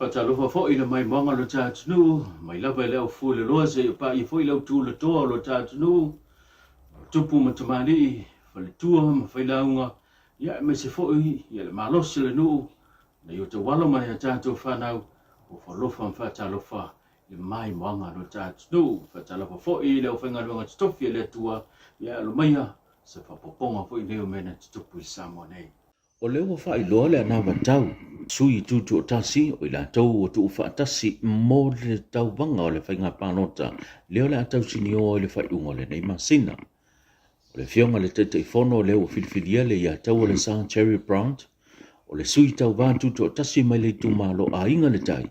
Faatalofa foi i le maimoaga o lo ta atunuu, mai lava i le aufueloloa seia paia foi le autuulatoa o lo ta atunuu, o tupu ma tamalii, faletua ma failauga, ia aemaise foi ia le malosi o le nuu, nai o outou alo ma nai a tatou fanau, ua alofa ma faatalofa i le maimoaga o lo ta atunuu. Faatalofa foi i le aufaigaluega totofi a le Atua, ia alo maia se faaopoopoga foi nei o mea na tutupu i Samoa nei. O lea ua faailoa le anavatau sui tutoatasi o i latou ua tuufaatasi mo le tauvaga o le faiga palota lea o le a tausinioa i le faaiuga o lenei masina. O le afioga i le Taitaifono o lea ua filifilia le iataua le Sa Jerry Brown, o le sui tauva tutoatasi mai le itumalo Aiga i le Tai,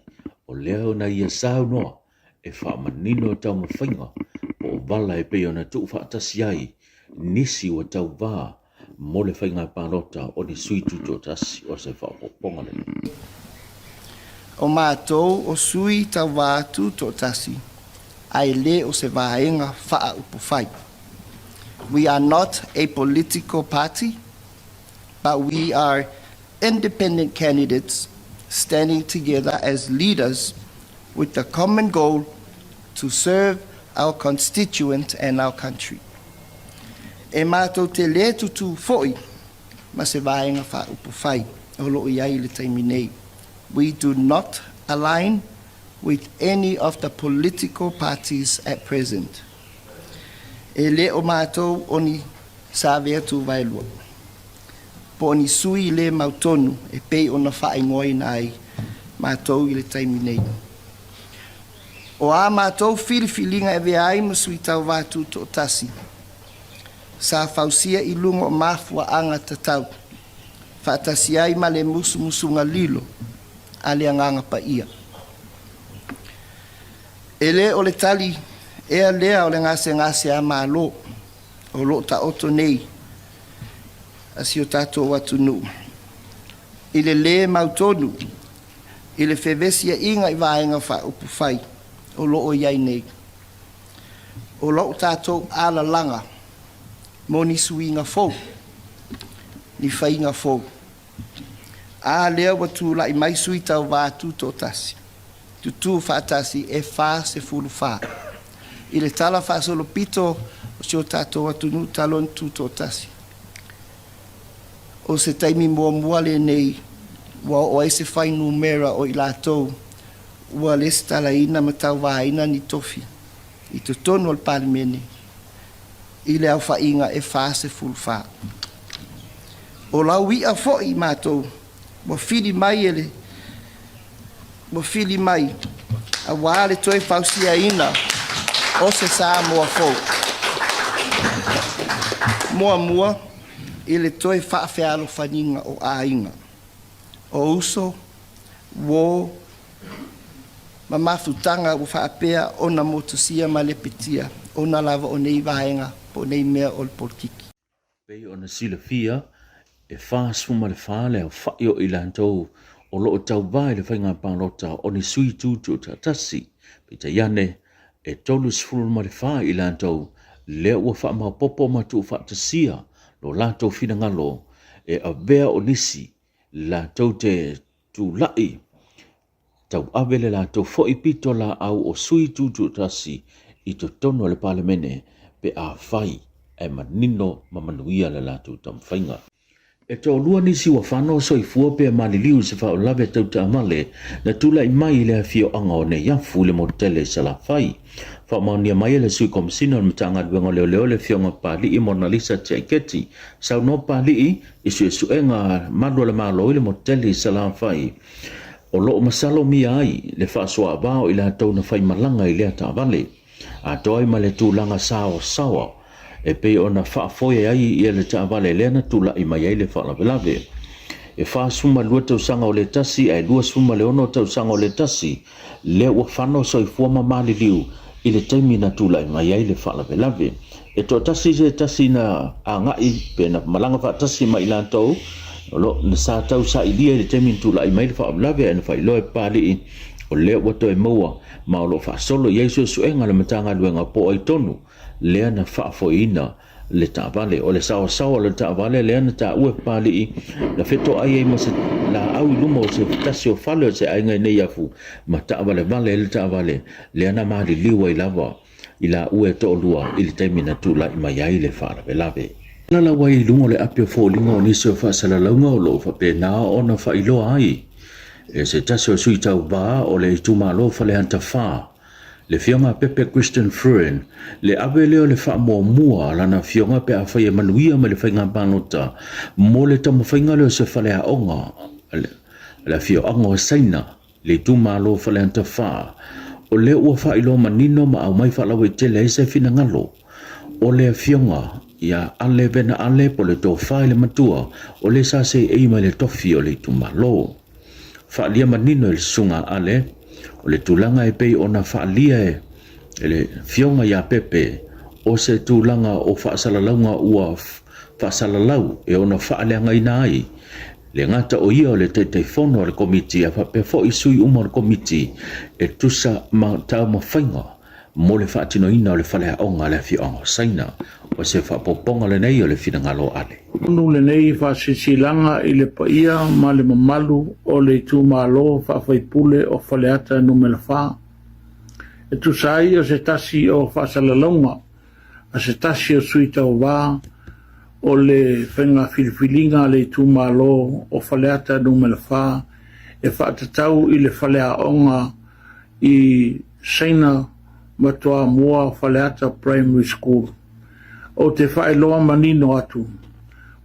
o lea na ia saunoa e faamanino taumafaiga po o vala e pei ona tuufaatasi ai nisi ua tauva mo le faiga palota o ni sui tutoatasi o se faaopoopoga lenei. O matou o sui tauva tutoatasi ae le o se vaega faaupufai. We are not a political party, but we are independent candidates standing together as leaders with the common goal to serve our constituent and our country. E matou te le tutū foi ma se vaega faaupufai o lo o i ai i le taimi nei. We do not align with any of the political parties at present. E le o matou o ni Savea Tuvaelua, po o ni sui le mautonu e pei ona faaigoaina ai matou i le taimi nei. O a matou filifiliga e avea ai ma sui tauva tutoatasi, sa fausia i luga o mafuaaga tatau, faatasi ai ma le musumusuga lilo a le Agaga Paia. E le o le tali ea lea o le gasegase a Malo o lo o taoto nei a si o tatou atunuu i le lē mautonu i le fevesiaʻiga i vaega faaupufai o lo o i ai nei. O lo o tatou alalaga mo ni suiga fou, ni faiga fou. A lea ua tulai mai sui tauva tutoatasi, tutū faatasi e 44 i le tala faasolopito o si o tatou atunuu talu ona tutoatasi. O se taimi muamua lenei ua oo ai se fuainumera o i latou ua lesitalaina ma tauvaina ni tofi i totonu o le Palemene i le aofaiga e 44. O lau i'a foi matou ua fili mai e le ua fili mai aua le toe fausiaina o se Samoa fou. Muamua i le toe faafealofaniga o aiga, o uso, uo ma mafutaga ua faapea ona motusia ma lepetia ona lava o nei vaega po o nei mea o le polokiki. Pei ona silafia, e 44 le aofai o i latou o lo o tauva i le faiga palota o ni sui tutoatasi, peitai ane, e 34 i latou lea ua faamaopoopo ma tuufaatasia lo latou finagalo e avea o nisi latou te tulai tauave le latou foi pito laau o sui tutoatasi i totonu o le Palemene pe afai ae manino ma manuia le latou taumafaiga. E toalua nisi ua fano soifua pe maliliu i se faalavelave tau taavale na tulai mai i le afioaga o Neiafu i le motu tele i Salafai. Faamaonia mai e le Sui Komesina o le Matagaluega o Leoleo le Afioga Papali'i Monalisa Tiaiketi, saunoa Papali'i i suesuega malu a le Malo i le motu tele i Salafai o lo o masalomia ai le faasoaava o i latou na faimalaga i lea taavale, atoa ai ma le tulaga saoasaoa e pei ona faafoe ai ia le taavale lea na tulai mai ai le faalavelave. E 42 tausaga o le tasi ae 26 tausaga o le tasi lea ua fano soifua ma maliliu i le taimi na tulai mai ai le faalavelave. E toatasi se tasi na agai pe na malaga faatasi ma i latou o lo na sa tau sailia i le taimi na tulai mai le faalavelave ae na faailoa e Papalii o lea ua toe maua ma o lo o faasolo i ai suesuega a le Matagaluega po o ai tonu lea na faafoeina le taavale. O le saoasaoa o le taavale lea na taua e Papalii na fetoai ai ma se laau i luma o se tasi o fale o se aiga i Neiafu ma taavalevale ai le taavale lea na maliliu ai lava i laua e toalua i le taimi na tulai mai ai le faalavelave. Lalau ai i luga o le api o foliga o nisi o faasalalauga o lo o faapena ona faailoa ai e se tasi o sui tauva o le itumalo Faleata 4, le Afioga a Pepe Christian Fruin, le ave lea o le faamuamua a lana afioga pe afai e manuia mai le faiga palota mo le taumafaiga lea o se faleaoga a le afioaga o Saina. Le itumalo o Faleata 4, o lea ua faailoa manino ma aumai faalauaitele ai se finagalo o le Afioga ia Ale Vena Ale po o le Tofa i le Matua o le sa seei mai le tofi o le itumalo. Faaalia manino e le Susuga a Ale o le tulaga e pei ona faaalia e le Afioga ia Pepe o se tulaga o faasalalauga ua faasalalau e ono faaleagaina ai Le gata o ia o le Taitaifono a le Komiti a faapea foi sui uma o le Komiti e tusa ma taumafaiga mo le faatinoina o le faleaoga a le afioaga o Saina. O se faaopoopoga lenei o le finagalo a le. Tonu lenei faasilasilaga i le paia ma le mamalu o le itumalo faafaipule o Faleata Nu.4. E tusa ai o se tasi o faasalalauga a se tasi o sui tauva o le faiga filifiliga a le itumalo o Faleata Nu.4 e faatatau i le faleaoga i Saina ma Toamua Faleata Primary School. Ou te faailoa manino atu,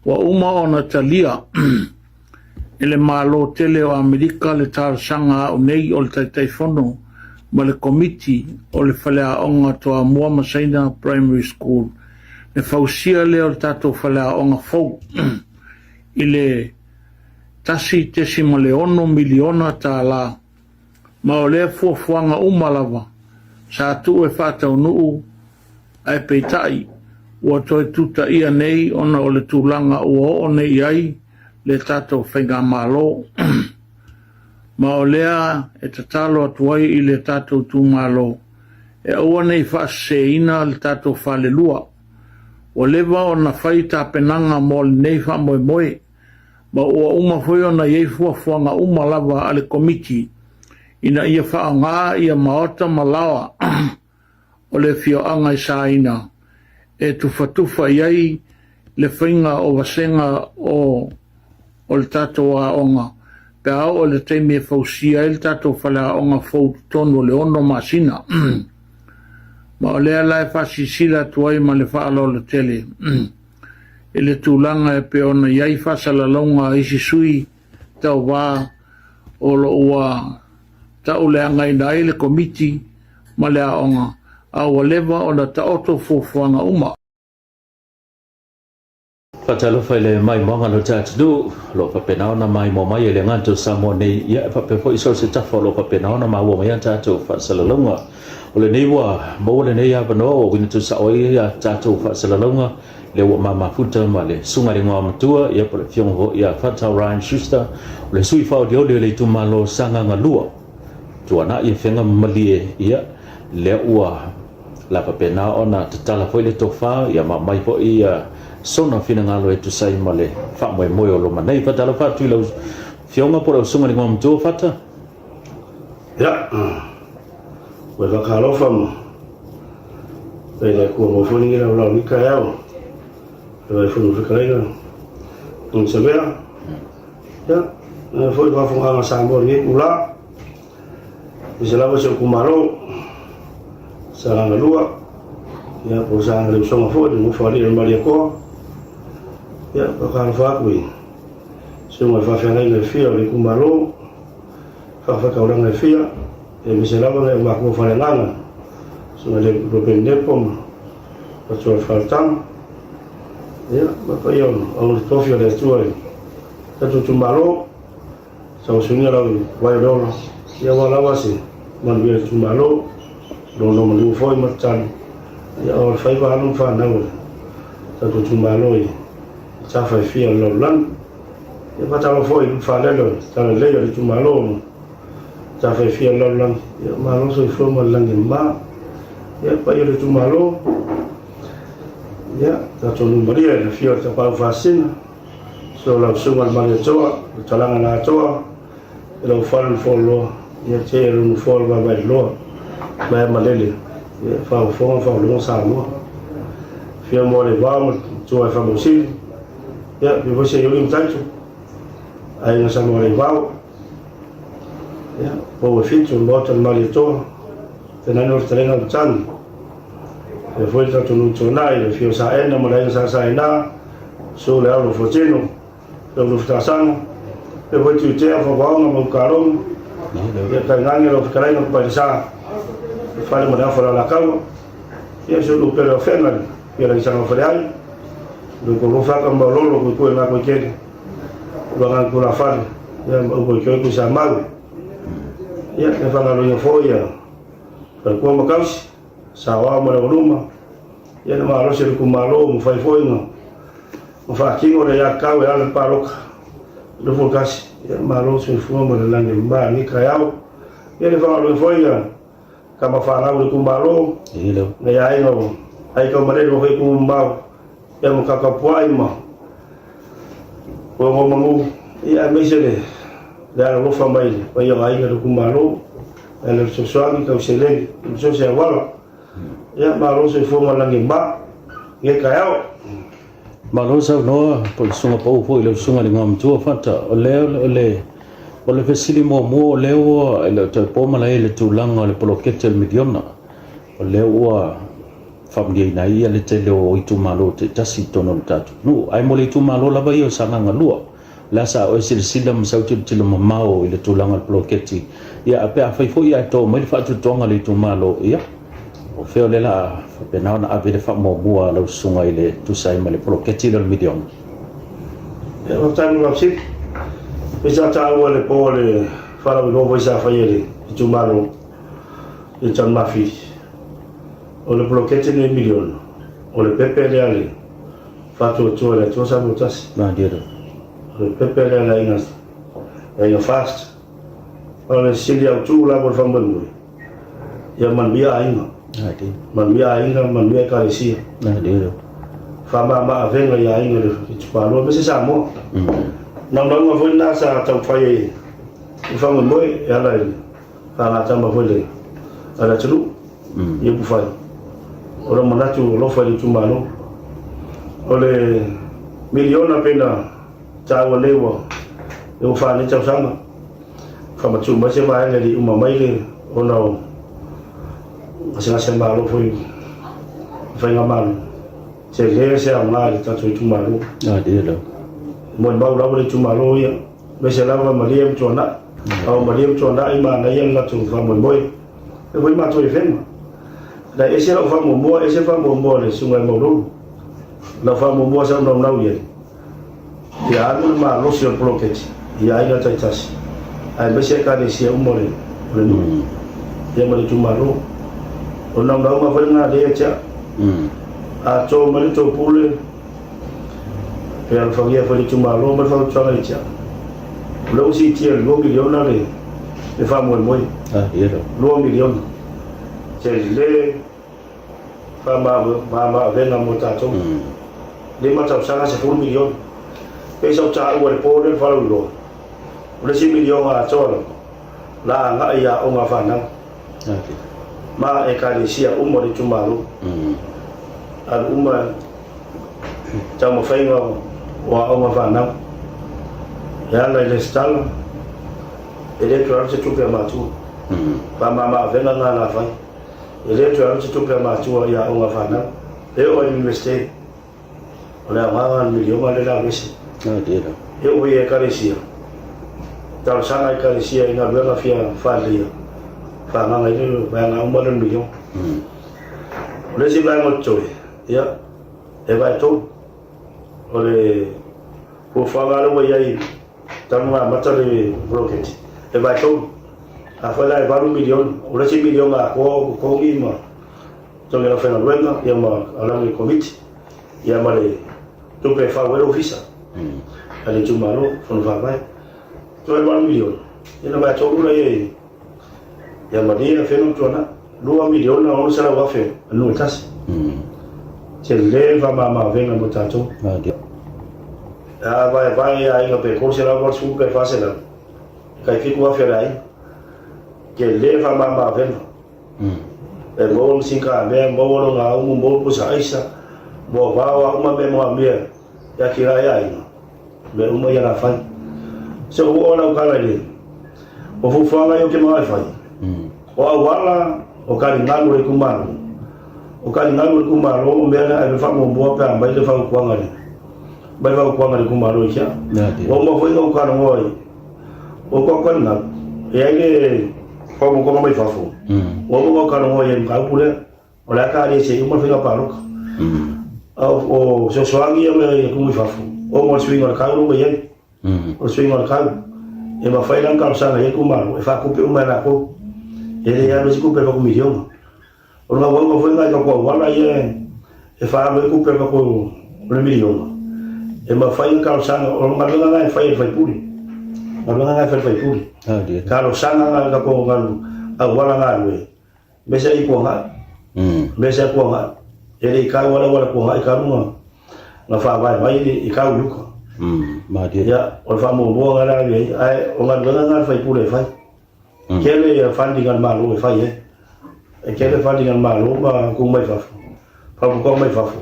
ua uma ona talia e le Malo tele o Amerika le talosaga a au nei o le Taitaifono ma le Komiti o le Faleaoga Toamua ma Saina Primary School le fausia lea o le tatou faleaoga fou i le $1.6 miliona tala ma o lea fuafuaga uma lava sa tuu e faataunuu ae peitai ua toe tutaia nei ona o le tulaga ua oo nei i ai le tatou Faigamalo. Ma o lea e tatalo atu ai i le tatou itumalo e aua ne i faaseseina le tatou falelua. Ua leva ona fai tapenaga mo lenei faamoemoe, ma ua uma foi ona i ai fuafuaga uma lava a le Komiti ina ia faaaoga ia maota ma laoa o le afioaga i Saina e tufatufa i ai le faiga o vasega o o le tatou aoga pe a oo i le taimi e fausia ai le tatou faleaoga fou totonu o le ono masina. Ma o lea la e faasilasila atu ai ma le faaaloalo tele i le tulaga e pei ona i ai faasalalauga a isi sui tauva o lo o ua tauleagaina ai le Komiti ma le aoga, a ua leva ona taoto fuafuaga uma. Faatalofa i le maimoaga o lo tatou atunuu, o lo o faapena ona maimoa mai e le gata o Samoa nei, ia e faapea foi so o se tafa o lo o faapena ona maua mai a tatou faasalalauga. O lenei ua maua lenei avanoa ua uiga tuusao ai a tatou faasalalauga, lea ua mamafuta ma le Susuga i le Igoamatua, ia po o le Afioga foi ia Fatau Ryan Schuster, o le sui faaolioli o le itumalo o Sagaga 2. Tuanai Afega ma Malie, ia, lea ua la faapena ona tatala foi le tofa, ia ma aumai foi ia sona finagalo e tusa ai ma le faamoemoe o loma nei. Faatalofa atu i lau Afioga po o lau Susuga i le Igoamatua Fata. Ia, ua faatalofa ma fai le Atua mo foi lenei laolao i lenei taeao. Le vai foi mo fetalaiga, Tony Savea. Ia, na foi faafogaga Samoa i lenei itula. Aemaise lava si ou itumalo, Sagaga 2, ia po o Sagaga le Usoga foi, le nofo alii o le Malietoa. Ia, faatalofa atu i susuga i faafeagaiga e fia o le itumalo, faafataulaga e fia, aemaise lava nai ou matua faaleagaga, susuga i le Robeni Nepo ma Matua Faletama. Ia, ma paia o au tofi o le Atua i tatou itumalo, sausuina lau vai o le ola, ia aua lava se manuia i le itumalo, nonomanu foi ma tatalo, ia o le faiva alo ma fanau o le tatou itumalo i tafa e fia o le lalolagi. Ia faatalofa foi i le faalele o le talalelei o le itumalo ma tafa e fia o le lalolagi, ia malo soifua ma le lagi e mama. Ia paia o le itumalo. Ia, tatou numalia i le afio o le Tapaau Faasisina, so lau Susuga le Malietoa, le Talaga na Atoa, i lau fale le Fualoa, ia te lou nofoa le Vaavaeloa, Maea Malele, ia faafofoga ma faaologo Samoa. Afio mo le vao ma tua e Faamausili, ia afio foi Seiuli ma Taito, Aiga Samoaleivao, ia pou e fitu le Maota le Malietoa, Tenani o le Fetalaiga o Matagi, afio foi le tatou nuu Tuanai, le afio o Saena ma le Aiga Sa Saena, susu le Alo o Fuatino, Leulufutasana, e foi Tuitea, Favaoga ma Ukaloga, ia tainane lau fetalaiga Pailesa, le fale ma le afa o le Alataua, ia si ou nuu pele o Afega, ia Lagisaga o Faleai, le kou faka ma Lolo koe koe ngā koe kele, ua ngā tulafale, ia ma upo i koe koe sa mau. Ia, e whangaloina foi ia Falekua ma Kausi, Saoao ma le Aualuma, ia le malosi o le itumalo ma fai foi ma ma faatino le iatau e ala le paloka 21. Ia malo soifua ma le lagi ma lenei taeao. Ia le faagaluega foi ia tama fanau o le itumalo, nai aiga o Aitaumalele ma foi Tumau, ia ma Tatapuai ma Uaigomanu, ia aemaise le le alolofa mai le paia o aiga o le itumalo, e ala i le fesoasoani tau seleni ma so o se auala. Ia, malo soifua ma lagi ma lenei taeao. Malo saunoa po o le susuga pau foi i lau susuga i le Igoamatua Fata. O lea o le o le fesili muamua o lea ua e le o toe po malae i le tulaga o le poloketi o le miliona. O lea ua faamalieina ai ia le tele o itumalo taitasi i totonu o le tatou nuu. Ae mo le itumalo lava ia o Sagaga 2, O le a sa oe silasila ma sau tilotilo mamao i le tulaga o le poloketi, ia, a pe afai foi ae to mai le faatuatuaga a le itumalo, ia, o fea o lea o le a faapena ona ave le faamuamua a lau susuga i le tusa ai ma le poloketi lea o le miliona? Ia, faafetai mo lau fesili. Pei sa taua i le po o le faalauiloa foi sa faia e le itumalo i le Taumafili, o le poloketi lenei miliona, o le pepe lea a le Faatuatua i le Atua Samoa Tasi. O le pepe lea le aiga, le aiga Fast. O le sili autu lava o le faamoemoe, ia manuia aiga. Manuia aiga, manuia ekalesia. Faamama avega i aiga i le Tupaloa, aemaise Samoa. Naunauga foi lena sa taumafai ai le faamoemoe e ala i le faagatama foi le a le atunuu i upufai. O lou manatu alofa i le itumalo. O le miliona pei ona taua nei ua ua fa nei tausaga faamatuu mai se vaega e le i uma mai le ona o gasegase a Malo foi faigamalo. Tele se aoga i le tatou itumalo. Molimau lava le itumalo ia, aemaise lava Malie ma Tuanai. A o Malie ma Tuanai manaia le latou faamoemoe. E foi matou i Afega. Na ese lau faamuamua, ese le faamuamua a le Susuga ia Maulolo. Lau faamuamua sa ou naunau i ai, ia alu le malosi o le poloketi i aiga taitasi, aemaise Ekalesia uma o le nuu, ia ma le itumalo. O le naunauga foi lena lea ia te au. A to mai le tou pule, pe alofagia foi le itumalo ma le fautuaga ia te au. O lea ua siitia i le $2 miliona le faamoemoe. $2 miliona. Tele faamama-avega mo tatou. 5 tausaga $10 miliona. Pei sa ou taua i le po lea le faalauiloa, o le isi miliona atoa lava la agai i aoga a fanau ma ekalesia uma o le itumalo. Alu uma taumafaiga o aoga a fanau e ala i lesitala, e le toe alu se tupe a matua. Faamama-avega lena na fai. E le toe alu se tupe a matua i aoga a fanau. E oo i le Universite, o le aoga le miliona lea le alu ese. E oo i ekalesia, talosaga ekalesia i galuega fia faaleleia, faaagaga i le vaega uma lea o le miliona. O le isi vaega o totoe, ia, e vaetolu. O le fuafuaga lea ua i ai talu ona amata le poloketi, e vaetolu. Afai la e $8 miliona, o le isi miliona atoa o totogi ma totogi a le aufaigaluega ia ma alauni o le komiti, ia ma le tupe e fau ai le ofisa a le itumalo, fono faavae. Toe $8 miliona, ia ona vaetolu lea i ia Malie, Afega ma Tuanai. $2 miliona $600 afe a le nuu e tasi. Tele le faamamaavega mo tatou. A vaevae aiga pe 380 pe 400, tai 7,000 a le aiga. Tele le faamamaavega. E maua le sikamea, maua lona aumu, maua le pusa aisa, moavao a uma mea manaomia e atiae aiga. Mea uma ia la fai. Se ua oo lau tala i le o fuafuaga ia ou te manao e fai. O auala o taligalu o le itumalo. O taligalu o le itumalo o mea na ave faamuamua pe a aumai le fautuaga le mai le fautuaga a le itumalo i sia. Ua uma foi ona ou talanoa i o tatou taligalu e i ai le fautuaga mai fafo. Ua uma ona ou talanoa i ai i le mataupu lea. O le a talia se i uma le faiga palota. A o fesoasoani ia mai atunuu i fafo, ona o le suiga o le tau lea ua i ai. O le suiga o le tau, e mafai la ona talosaga i ai itumalo e faatupe uma e latou. E le alu ai se tupe i le tatou miliona. O le naunauga foi lena i tatou auala ia e faaalu ai tupe a le tatou o le miliona, e mafai ona talosaga, o le galuega lena e fai e le sui usufono. O le galuega lena e fai e le sui usufono. Talosaga na i tatou auala galue Mea i Puangai. Mea i Puangai. E le i kau ala wala Puangai kalu nga nga whaavae mai i kau i uka. Ia, o le faamuamua nga la ave ai, ae o galuega nga a le faipule e fai. Tele ia funding a le Malo e fai ai. E tele funding a le Malo ma tuu mai fafo, faaputoa mai fafo,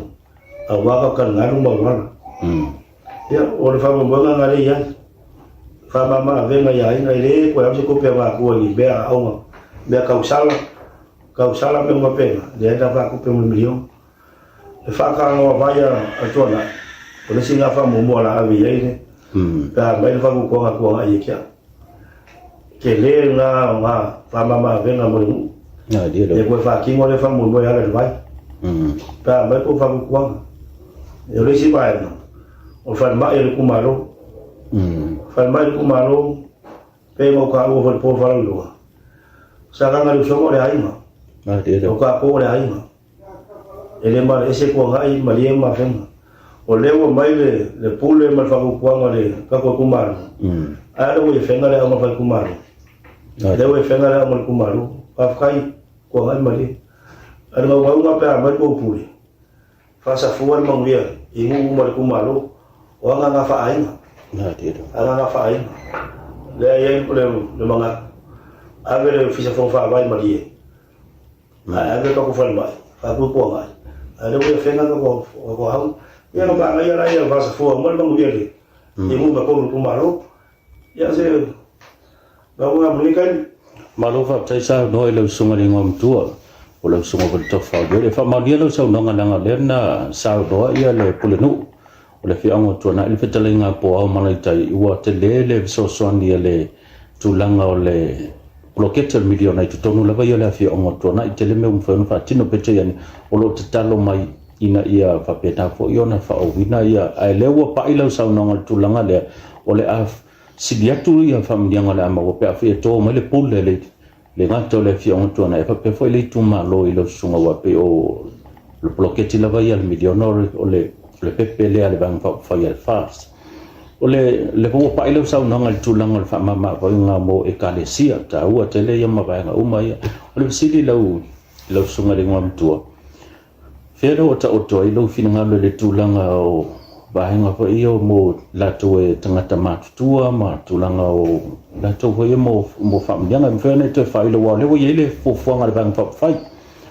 aua ka taligalu ma auala. Ia, o le faamoemoega nga lea i ai. Faamama avega i aiga, e le toe alu se tupe a matua i mea aoga, mea tausala, tausala mea uma pena, leai na faatupe mo le miliona. Le faatanoa vai a Tuanai, o le isi lena faamuamua o le a ave i ai le, pe a aumai le fautuaga a Tuanai ia te au. Tele lena o nga faamama avega mo le nuu. E toe faatino lea faamoemoe e ala i le vai. Pe a aumai tou fautuaga. O le isi vaega, o le falemai o le itumalo. Falemai o le itumalo, pei ona ou taua foi i le po faalauiloa, sa laga le usoga o le aiga. O tatou o le aiga. E le malaese Tuanai, Malie ma Afega. O lea ua mai le pule ma le faatuatuaga o le tatou itumalo, ae lea ua i Afega le aoga faa-itumalo. Lea ua i Afega le aoga o le itumalo. Faafetai Tuanai, Malie. Ae o le naunauga pe a aumai le tou pule, Faasafua le manuia i nuu uma o le itumalo, o agaga faa-aiga, agaga faa-aiga. Lea e i ai le manatu, ave le Ofisa Fono Faavae malie, ae ave le tatou falemai, faatuatuanai, ae lea ua i Afega le tatou aoga. Ia ona manaia lea, faasafua uma le manuia i nuu uma e tolu o le itumalo. Ia se Lau mo lenei taimi. Malo faafetai saunoa i lau susuga i le igoa matua o lau susuga foi le Tofa o Leole. E faamaonia lau saunoaga leaga o lea na saunoa ia le Pulenuu o le afioaga o Tuanai i le fetalaiga a Poao Malaitai ua tele le fesoasoani a le tulaga o le poloketi o le miliona i totonu lava ia o le afioaga o Tuanai. Tele mea ua mafai ona faatino peitai ane o lo o tatalo mai ina ia faapena foi ona faaauina ia ae lea ua pai lau saunoaga i le tulaga lea o le a Sili atu ia faamanuiaga o le a maua pe afai e to mai le pule a le gata o le Afioaga Tuanai e faapea foi le itumalo i lau susuga aua pei o le poloketi lava ia a le miliona o le pepe lea a le Vaega Faaupufai a le FAST. O le lea foi ua pai lau saunoaga i le tulaga o le faamamaavaiga mo Ekalesia, taua tele ia ma vaega uma ia. O le fesili i lau susuga i le Igoamatua, Fea lea ua taoto ai lou finagalo i le tulaga o vaega foi ia mo latou e tagata matutua ma tulaga o latou foi ia mo, mo faamanuiaga. E mafai ona e toe faailoa aua o lea ua i ai le fuafuaga a le Vaega Faaupufai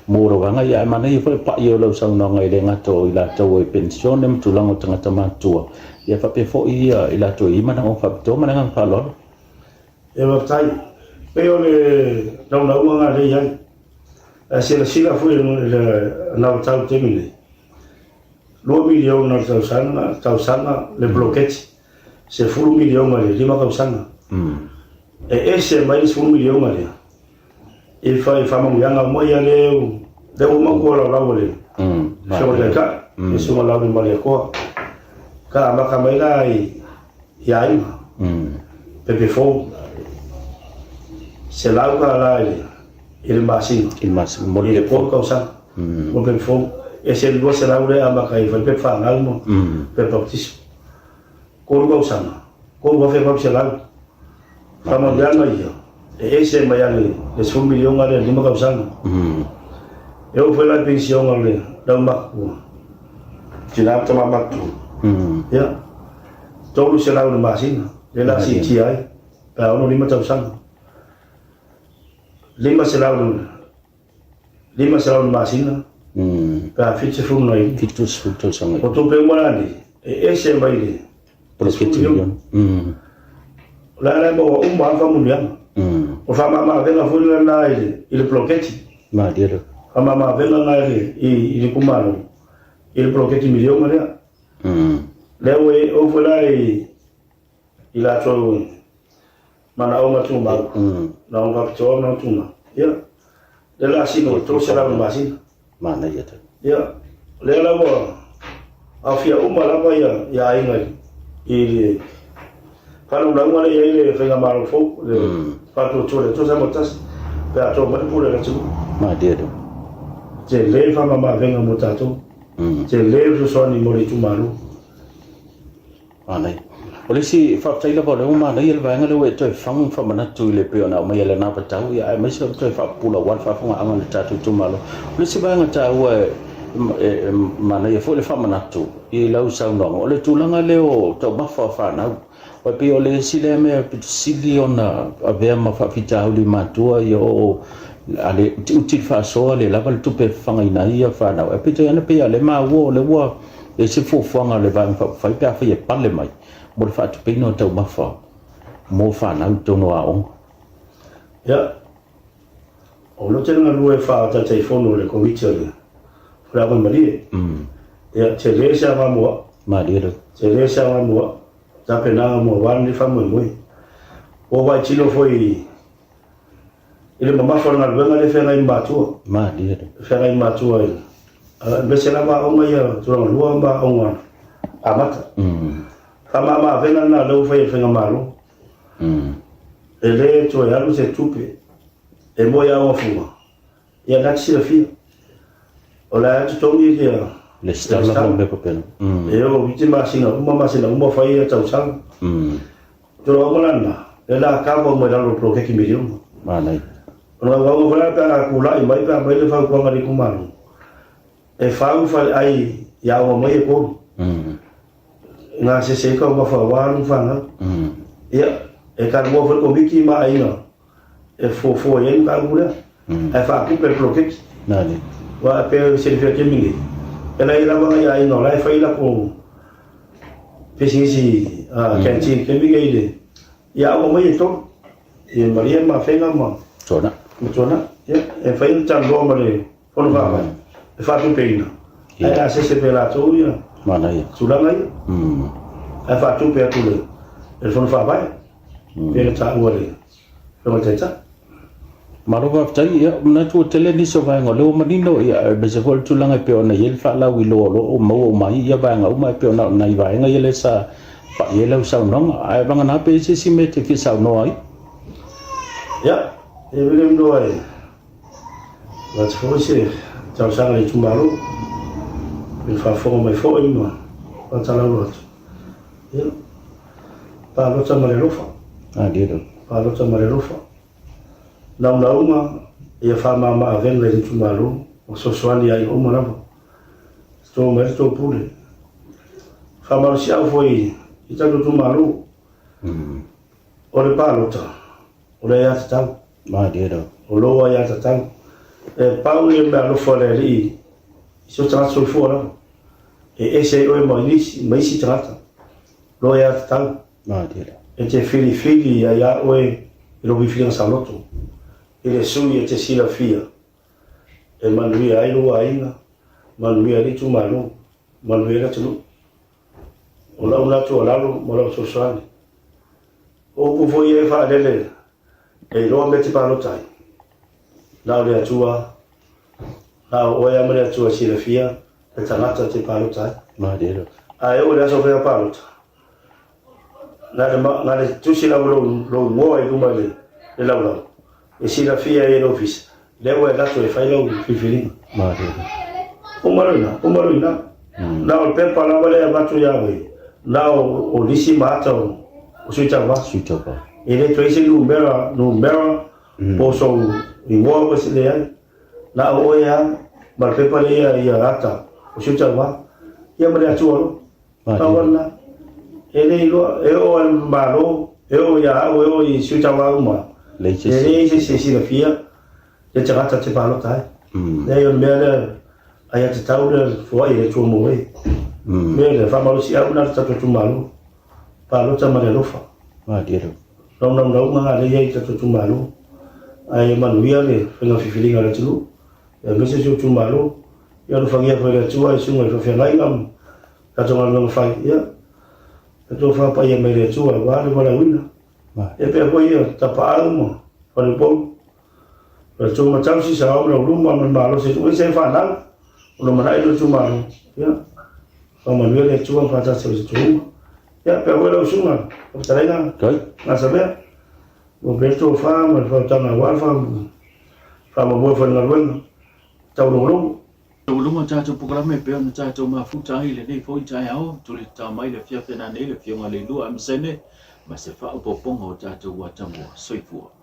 mo le vaega ia, ae manaia foi le pai o lau saunoaga e le gata o i latou e penisione ma tulaga o tagata matutua, ia faapea foi ia i latou e i ai manaoga faapitoa. Ma le agaga faaaloalo. Ia faafetai. Pei o le naunauga lena lea e i ai. Ae silasila foi i le anavatau i le taimi nei, $2 miliona i le tausaga, tausaga le poloketi, $10 miliona i le 5 tausaga. E ese mai le $10 miliona lea i faamanuiaga uma ia lea lea ua uma ona tualaulau e le Afioga i le Taitai, le Susuga Lauli Malietoa. Ka amata mai la i aiga, pepe fou, $100 i le i le masina. I le masina, mo le pepa fou. tausaga. Mo le pepa fou. Ese le 200 lea e amata ai fai pepa fanau ma pepa baptiso. 3 tausaga, 3,800. Faamanuiaga ia, e ese mai lava le 10 miliona lea i le 5 tausaga. E oo foi la i penisiona o le aumatutua. Tina ma tama matutua. Ia, 300 i le masina, lea o le a siitia ai pe a 65 tausaga. 500 500 i le masina pe a 75. 70 tausaga. O tupe uma la nei, e ese mai le Poloketi miliona. O le a la e maua uma lava faamanuiaga. O le faamamaavega foi lena i le poloketi. Malie lava. Faamamaavega lena i le itumalo i le poloketi miliona lea. Lea ua oo foi la i latou manaoga tumau, manaoga faapitoa, manaoga tumau. Ia, lea o le a sino i 300 i le masina. Manaia tele. Ia, lea la ua aofia uma lava ia aiga i le faalaulauga lea e i ai le faigamalo fou, le faatuatua i le Atua Samoa Tasi, pe a to mai le pule a le atunuu. Malie tele. Tele le faamamaavega mo tatou, tele le fesoasoani mo le itumalo. Manaia. O le isi faafetai lava o lea ua manaia le vaega lea ua e toe fagu ma faamanatu i le pei ona aumaia i lena vatau, ia aemaise o le toe faapupula aua le faafofogaaga a le tatou itumalo. O le isi vaega taua e, e manaia foi le faamanatu i lau saunoaga, o le tulaga lea o taumafa o fanau. Aua e pei o le isi lea mea pito sili ona avea ma faafitauli i matua, ia o a le utiuti le faasoa, le lava le tupe e fafagaina ai ia fanau. Ae peitai ane pei a le maua o lea ua E ese fuafuaga a le Vaega Faaupufai pe afai e pale mai mo le faatupeina o taumafa mo fanau i totonu o aoga. Ia, o lou tele galue faa-Taitaifono i le Komiti o le Aoga Malie, ia, tele se aoga mo au. Malie lava. Tele se aoga mo au, tapenaga mo aua lenei faamoemoe. Ua vaai tino foi I le mamafa o le galuega lea e feagai ma matua. Malie le. E feagai ma matua i aemaise lava aoga ia tulaga lua ma aoga amata. Faamama-avega lena lea ua fai e le Faigamalo. E le toe alu se tupe e moe i aoga fuga, ia lena e te silafia. O la e totogi ia Lesitala ma mea faapena. E oo i te masina uma, masina uma fai ia tausaga. Tulaga uma la lena, lea la kava uma i lalo o le poloketi miliona. Manaia. O le gaugauga foi la pe a tulai mai pe a aumai le fautuaga a le itumalo, e fau faleai i aoga mai e kolu. E gasese ai taumafa aua alu ma fanau. Ia, e talanoa foi le komiti ma aiga e fuafua i ai le mataupu lea, ae faatupe e le poloketi. Aua e pei e silafia i le taimi nei, e la i ai lava nai aiga o la e fai latou pisinisi canteen i le taimi nei i le, ia aoga mai e tolu, i Maria ma Afega ma Tuanai. Ma Tuanai. Ia, e mafai ona talanoa ma le Fono Faavae e faatupeina, ae asese pea e latou ia tulaga ia, ae faatupe atu e le Fono Faavae, pei ona taua e le Afioga i le Taitai. Malo faafetai. Ia, manatu ua tele nisi o vaega o lea ua manino, ia, aemaise foi le tulaga e pei ona i ai le faalauiloa o lo o maua uma ai ia vaega uma e pei ona o nai vaega ia lea sa pai ai lau saunoaga. Ae vagana pe i ai se isi mea e te fia saunoa ai? Ia, e vele noa e avatu foi se talosaga i le itumalo, i le faafofoga mai foi ma faatalaulo atu. Ia, palota ma le alofa. Palota ma le alofa. Naunauga ia faamama avega i le itumalo, ma fesoasoani i aiga uma lava. Toto mai le tou pule. Faamalosiau foi i tatou itumalo. O le palota, o le aiatatau. O lou aiatatau. E pau ia mea alofa a le Alii i so tagata soifua lava. E ese ai oe ma isi, ma isi tagata. Lou aiatatau. E te filifili ai a oe i lou filifiliga saoloto, i le sui e te silafia e manuia ai lou aiga, manuia ai le itumalo, manuia ai le atunuu. O lau na tuualalo ma lau fesoasoani. O upu foi ia e faalele e iloa mea e te palota ai. Na o le Atua, na o oe lava ma le Atua e silafia le tagata e te palota ai. Ae oo i le aso o faiga palota, na le, na le tusi lava lou, lou igoa i luma i le laulau, e silafia ai e le ofisa, lea ua e alu atu e fai lau filifiliga. Uma loa i ina, uma loa i ina. Na o le pepa lava lea e avatu ia oe, na o, o lisi ma ata o, o sui tauva. Sui tauva. E le toe i se numera, numera, po o sou igoa ma se leai. Na o oe lava ma le pepa lea ia ata o sui tauva. Ia ma le Atua loa. Pau lava lena. E le iloa, e oo lava i le Malo, e oo ia au, e oo i sui tauva uma, e leai se isi e silafia le tagata te palota ai. Leai, o le mea lea, aiatatau lea foai e le Atua mo e. Mea lea, faamalosiau lena le tatou itumalo, palota ma le alofa. Lau naunauga lena lea e i ai i le tatou itumalo, ae manuia le faiga filifiliga a le atunuu, aemaise si ou itumalo. Ia alofagia foi e le Atua i susuga i faafeagaiga ma tatou galuega fai, ia, ia tofa paia mai le Atua aua le valaauina. Ia pea foi ia Tapaau ma Faleupolu, Faletua ma Tausi, Saoa ma Lauluma ma le malosi e tuu ai se fanau, o lo manai lo itumalo. Ia, faamanuia le Atua ma faatasi o se tuuma. Ia, pea foi lau susuga, fetalaiga, Gasamea, ua pea le tofa ma le faautaga aua le faamoemoe foi i le galuega taulogologo. Taualuga tatou polokalame e pei ona tatou mafuta ai i lenei foi taeao, tuli tatao mai le afiafi nanei le Afioga Leilua Emasene ma se faaopoopoga o tatou atamua. Soifua.